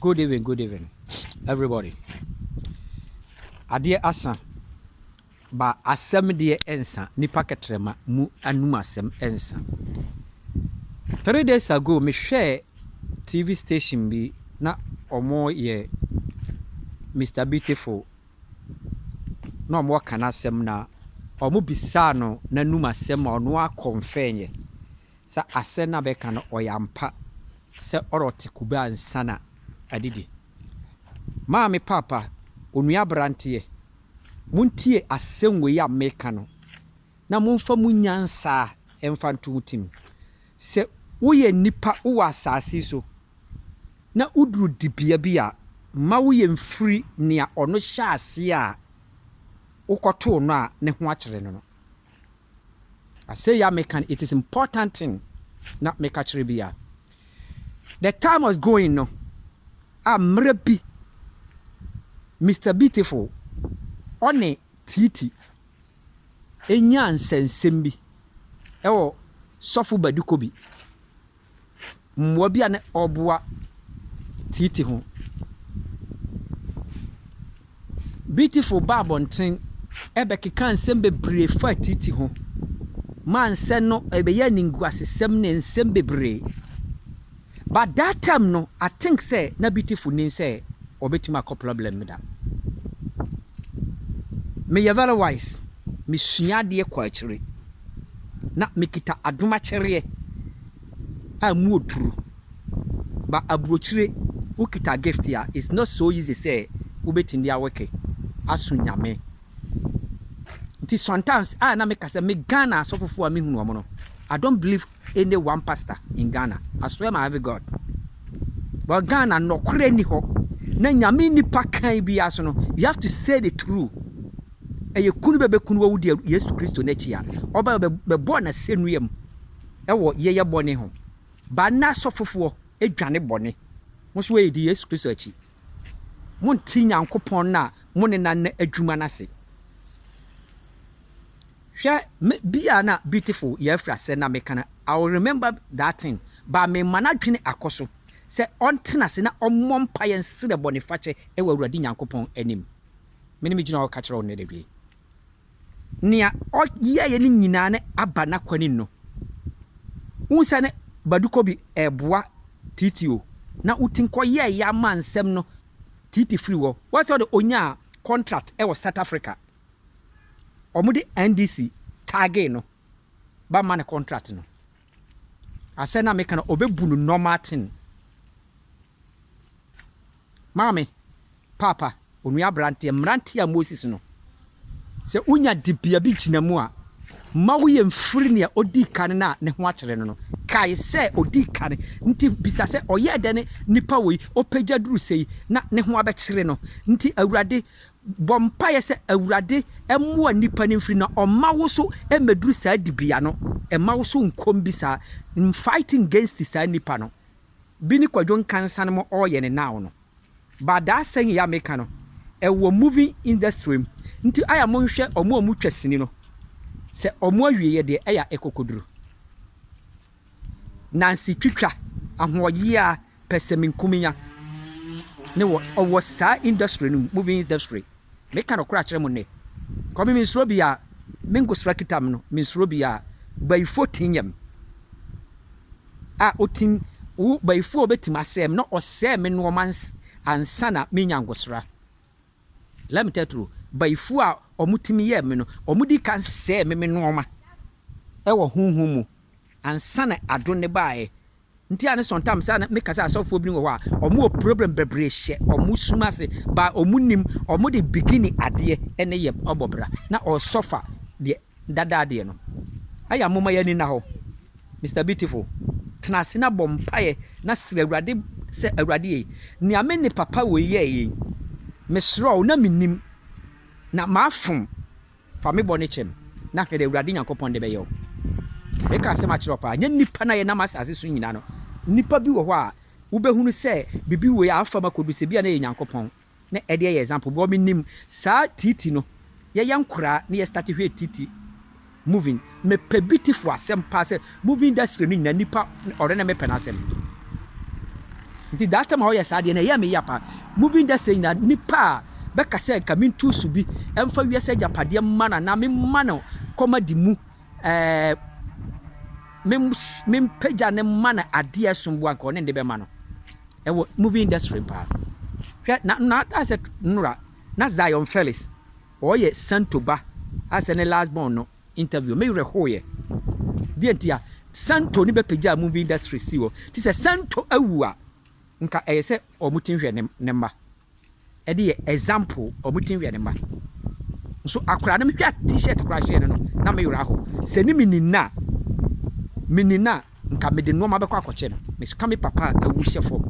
Good evening, good evening, everybody. Adeɛ asa, ba asɛm deɛ ɛnsa. Nipa kɛtrɛma mu anum asɛm ɛnsa. 3 days ago, mehwɛɛ TV station bi na wɔyɛ Mr Beautiful na wɔreka n'asɛm, na wɔbisaa no n'anum asɛm a ɔno akɔnfɛn yɛ sɛ asɛm no a bɛka no ɔyɛ ampa sɛ ɔrɔte kube ansa na adidi. Maame, paapa, onua aberanteɛ, montie asɛm wei a meka no na momfa mo nyansa mfa nto mo tirim. Sɛ woyɛ nipa wowɔ asase yi so na woduru dibea bi a, mma woyɛ mfiri nea ɔno hyɛ aseɛ a wokɔtoo no a ne ho akyerɛ no no. Asɛm yi a meka no, it is important thing na meka kyerɛ bi a. The time was going no, a mmerɛ bi Mr Beautiful ɔne Titi enyaa nsɛnsɛm bi ɛwɔ Sɔfo Badu Kobi mmoa bi a na ɔreboa Titi ho. Beautiful baa abɔnten ɛbɛkeka nsɛm bebree fa Titi ho. Maa nsɛm no ɛbɛyɛ animguasesɛm ne nsɛm bebree. But that time no, I think sɛ na Beautiful nim sɛ ɔbɛtumi akɔ problem mu da. Meyɛ very wise. Mesua adeɛ kɔ akyire. Na mekita adom akyɛreɛ a mu oduru. But aburokyire, wokita gift a, it's not so easy sɛ wobɛtumi de awɔke aso Nyame. Nti sometimes a na meka sɛ me Ghana asɔfofoɔ a mehunu wɔn no, I don't believe any one pastor in Ghana. I swear my every God. But Ghana nɔkorɛ ni hɔ. Na Nyame nipa kan bi so no, you have to say the truth. Ɛyɛ kunu bɛ bɛkunu wawu di Yesu Kristo n'akyi a, ɔba bɛbɔ n'asɛnnua mu ɛwɔ yɛyɛ bɔne ho. Ba na asɔfofoɔ adwane bɔne. Mo nso wɔyɛ di Yesu Kristo akyi. Monte Nyankopɔn no a mo ne na adwuma no ase. Hwɛ me bia na Beautiful yɛ afiri asɛ na meka no, I will remember that thing. Ba me ma n'adwene akɔ so sɛ ɔntena ase na ɔmmɔ mpaeɛ nsrɛ bɔnefakyɛ ɛwɔ Awurade Nyankopɔn anim. Me ne me gyina hɔ ka kyerɛ wo nnɛ da wie. Nea ɔyɛeɛ no nyinaa ne aba n'akwanim no. Wohu sɛ ne Badu Kobi ɛɛboa Titi o na wotim kɔyɛeɛ ama nsɛm no Titi firi hɔ. Wɔn sɛ ɔde onyaa contract ɛwɔ South Africa. Wɔde NDC tag no ba ma ne contract no. Asɛ na meka no ɔbɛbu no normal thing. Maame, paapa, onua aberanteɛ, mmeranteɛ a Moses no, sɛ wonya dibea bi gyina mu a, mma woyɛ mfiri nea ɔdii kan no a ne ho akyerɛ no no. Kae sɛ ɔdii kan nti bisa sɛ ɔyɛɛ dɛ ne nipa wei ɔpagya duru sei na ne ho abɛkyerɛ no. Nti Awurade bɔ mpaeɛ sɛ Awurade mmoa nipa no mfiri na ɔmma wo so mmɛduru saa dibea no. Ɛmma wo so nkɔm bi saa. Fighting against saa nipa no. Bi ne Kwadwo Nkansa no mo ɔreyɛ ne now no. But that saying yi a meka no, ɛwɔ movie industry mu. Nti ayɛ a monhwɛ ɔmo a ɔmo twa sini no. Sɛ ɔmo awie deɛ ɛyɛ a ɛkɔkɔduru. Nancy Twitwa, ahoɔyea pɛsɛmenkominya ne wɔ ɔwɔ saa industry no mu, movie industry. Meka no koraa kyerɛ mo nnɛ. Kɔmi mensuro bi a me nkosra kita me no, mensuro bi a bayifo tin yam. A otin wo bayifo a obetumi asɛe me na ɔsɛe me nneɛma ansa na menya nkosra. Let me tell you, bayifo a ɔmo tumi yɛɛ me no, ɔmo di kan sɛe me me nneɛma ɛwɔ honhom mu ansa na ado ne baeɛ. Nti a ne sometimes a meka sɛ asɔfoɔ bi wɔ hɔ a ɔmo wɔ problem bebree hyɛ ɔmo sum ase ba ɔmo nim ɔmo de beginning adeɛ ɛne yɛ ɔbɔ bra na ɔsɔfa deɛ dada adeɛ no. Ayɛ a moma yɛn ani na hɔ. Mr Beautiful, tena ase na bɔ mpaeɛ na srɛ Awurade sɛ Awurade yɛ nea me ne papa wei yɛɛ yi, mesrɛ wo na menim na maafom, fa me bɔ ne kyɛm na hwɛ deɛ Awurade Nyankopɔn de bɛyɛ wo. Meka asɛm akyerɛ wo paa, nyɛ nipa na yɛnam asase so nyinaa no, nipa bi wɔ hɔ a wobɛhunu sɛ biribi wei a afa mu akɔdu sɛ bi a na yɛ Nyankopɔn na ɛde yɛ example bɔ menim saa Titi no. Yɛyɛ nkoraa na yɛ start hwɛ Titi moving. Mepɛ Beautiful asɛm paa sɛ movie industry no nyinaa nipa ɔre na mepɛ n'asɛm. Nti that time a ɔyɛ saa deɛ no ɛyɛ me ya paa. Movie industry nyinaa nipa a bɛka sɛ nka mentu so bi ɛmfa wiase agyapadeɛ mma no anaa memma no kɔma di mu, ɛɛ mempagya ne mma no adeɛ ɛsom bo a nka ɔne ne de bɛma no ɛwɔ movie industry paa. Hwɛ na asɛ nnora na Zion Felix ɔyɛ Santo ba asɛ ne last born no interview, me werɛ hoyɛ deɛ nti a Santo ne bɛpagya movie industry si hɔ. Ti sɛ Santo awu a, nka ɛyɛ sɛ ɔmo ti hwɛ ne mma, ɛde yɛ example, ɔmo ti hwɛ ne mma nso. Akwaraa no mehwɛ T-shirt koraa hyɛ no na me werɛ aho sɛ ne mi na mi na nka mede nneɛma bɛkɔ akɔkyɛ no. Meka me papa a awu hyɛ fam,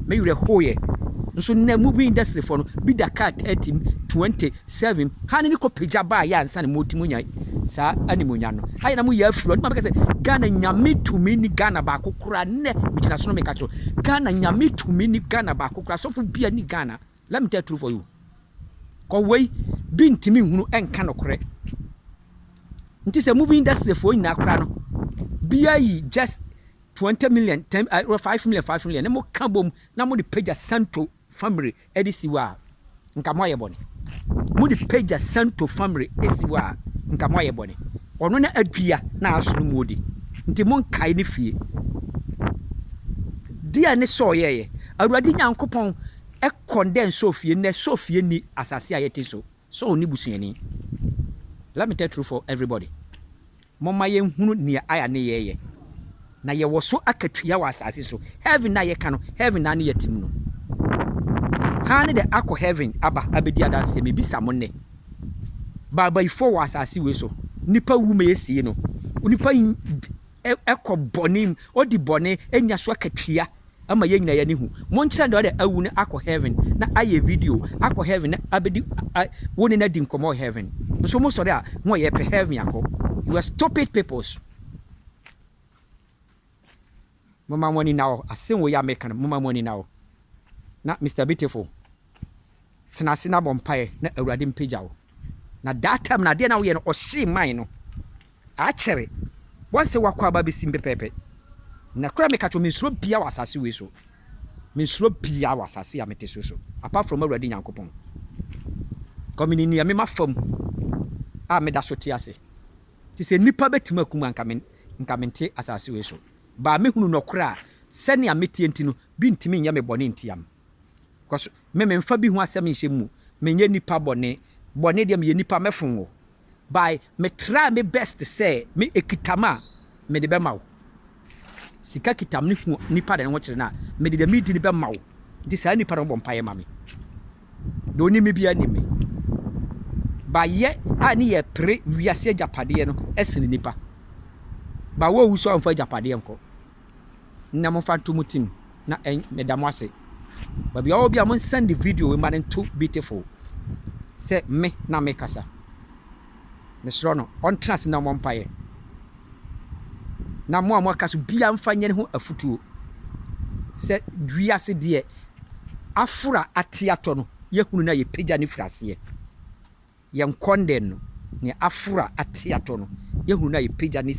me werɛ hoyɛ nso. Nnɛ movie industry fo no bi da car 30, 27 ha ne kɔ pagya baa yɛ ansa ne mo ti mu nya saa animuonya no ayɛ na mo yɛ afiri ɔno. Ma bɛka sɛ Ghana Nyame tumi ni Ghana baako koraa. Nnɛ megyina so no meka kyerɛ Ghana Nyame tumi ni Ghana baako koraa, sɔfo bia ni Ghana. Let me tell truth for you, kɔ bi ntumi nhunu ɛnka nokorɛ. Nti sɛ movie industry foɔ nyinaa koraa no bia yi just 20 million, 10, 5 million, 5 million ne mo ka bom na mo de pagya Santo family ɛde si hɔ a, nka mo ayɛ bɔne. Mo de pagya Santo family esi hɔ a, nka mo ayɛ bɔne. Ɔno na adua na aso no mu odi nti mo nkae ne fie deɛ ne sɛ ɔyɛɛyɛ. Awurade Nyankopɔn ɛkɔndɛn sɛ ofie nnɛ sɛ ofie ni asase a yɛte so sɛ ɔne busuani. Let me tell truth for everybody, momma yɛnhunu nea aya ne yɛyɛ na yɛwɔ so akatua wɔ asase so. Heaven na yɛka no, heaven na ne yɛtim no ha ne de akɔ heaven aba abɛdi adanseɛ. Mebisa mo, nnɛ baabayifoɔ wɔ asase wei so, nipa wu ma yɛsie no, nipa ɛkɔ bɔne mu, ɔdi bɔne anya so akatua ama yɛn nyinaa yɛn hu. Monkyerɛ deɛ ɔde awu no akɔ heaven na ayɛ video akɔ heaven na abɛdi wo ne no adi nkɔmmɔ wɔ heaven nso. Mo sɔre a mo a yɛpɛ heaven akɔ, you are stupid peoples. Moma mo ani na hɔ asɛm wɔ yi a meka no, moma mo ani na hɔ. Na Mr Beautiful, tena ase na bɔ mpaeɛ na Awurade mpagya wo. Na that time na adeɛ na woyɛ no ɔhyee man no akyɛre wɔn sɛ wakɔ aba bɛsi pɛpɛɛpɛ. Na kora meka kyerɛ, mensuro bia wɔ asase wei so, mensuro bia wɔ asase a mete so apart from Awurade Nyankopɔn. Kɔmini nea mema fam a meda so te ase nti sɛ nnipa bɛtumi akum a, nka mente asase wei so baa mehunu nɔkorɛ a sɛnea metie nti no bi ntumi nyɛ me bɔne ntiam, because me memfa bi ho asɛm nhyɛ mu. Menyɛ nipa bɔne bɔne deɛ, meyɛ nipa mɛfom wo by me try me best sɛ me ekitam a mede bɛma wo sika kitam ne hu nipa de ne ho kyerɛ no a, mede deɛ medi ne bɛma wo. Nti saa nipa no bɔ mpaeɛ ma me deɛ onim me biara nim me bayɛ a ne yɛ pere wiase agyapadeɛ no ɛsene nipa ba wo owu so amfa agyapadeɛ nkɔ. Na momfa nto mo tim na meda mo ase. Baabi a ɔwɔ bi a mon send video ma no nto Beautiful sɛ me na mekasa. Mesrɛ no ɔntena ase na ɔmmɔ mpaeɛ. Na mo a moaka so bia mfa nyɛ ne ho afutuo sɛ wiase deɛ aforo a ate atɔ no yɛhunu no a yɛpagya no firi aseɛ. Yɛn kɔndɛn no nea aforo a ate atɔ no yɛhunu no a yɛpagya no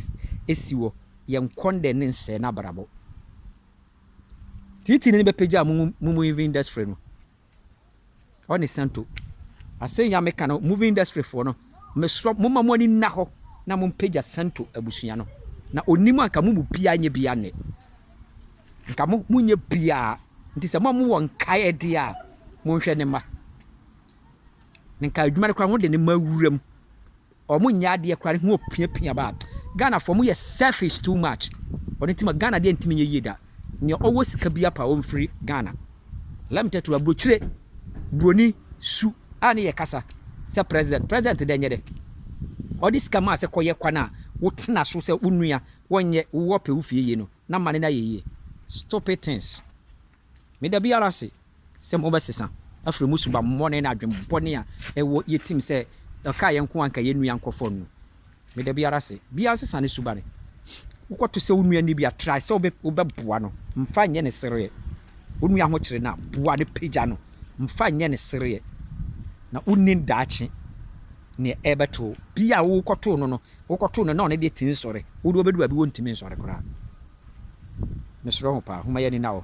si hɔ. Yɛn kɔndɛn ne nsɛe n'abrabɔ. Titi ne bɛpagya mo movie industry no ɔne Santo asɛn ya meka no. Movie industry foɔ no, mesrɛ momma mo ani nna hɔ na mompagya Santo abusua no. Na onim anka mo mu biara nyɛ bia nnɛ nka mo monyɛ biara. Nti sɛ mo a mowɔ nkaeɛ deɛ a, monhwɛ ne mma ne nka adwuma no koraa ho de ne mma awura mu. Ɔmo nyɛ adeɛ koraa ne ho opiapia ba. Ghanafoɔ mo yɛ selfish too much. Ɔno nti ma Ghana deɛ ntumi nyɛ yie da. Nea ɔwɔ sika bi apa ɔmfiri Ghana. Let me tell you, aburokyire buroni su a ne yɛ kasa sɛ president, president dɛ nyɛ dɛ ɔde sika maa sɛ kɔyɛ kwan a wotena so sɛ wo nua wɔnyɛ wowɔ pɛ wo fie yie no na ma ne no ayɛ yie. Stupid things. Meda biara ase sɛ mobɛsesa afiri mu suba mmɔne ne adwen bɔne a ɛwɔ yɛtim sɛ ɛka yɛn nko anka yɛn nua nkɔfɔ no. Meda biara ase biara sesa ne suba ne wokɔto sɛ wo nua ni bi a, try sɛ wobɛboa no. Mfa nyɛ ne sereɛ. Wo nua ho kyerɛ no a, boa no, pagya no. Mfa nyɛ ne sereɛ na wonni daakye nea ɛbɛto bi a wokɔtoo no, wokɔtoo no na ɔno deɛ tumi nsɔre. Wode wobɛdu baabi wɔntumi nsɔre koraa. Mesrɛ ho paa, homa yɛni na hɔ.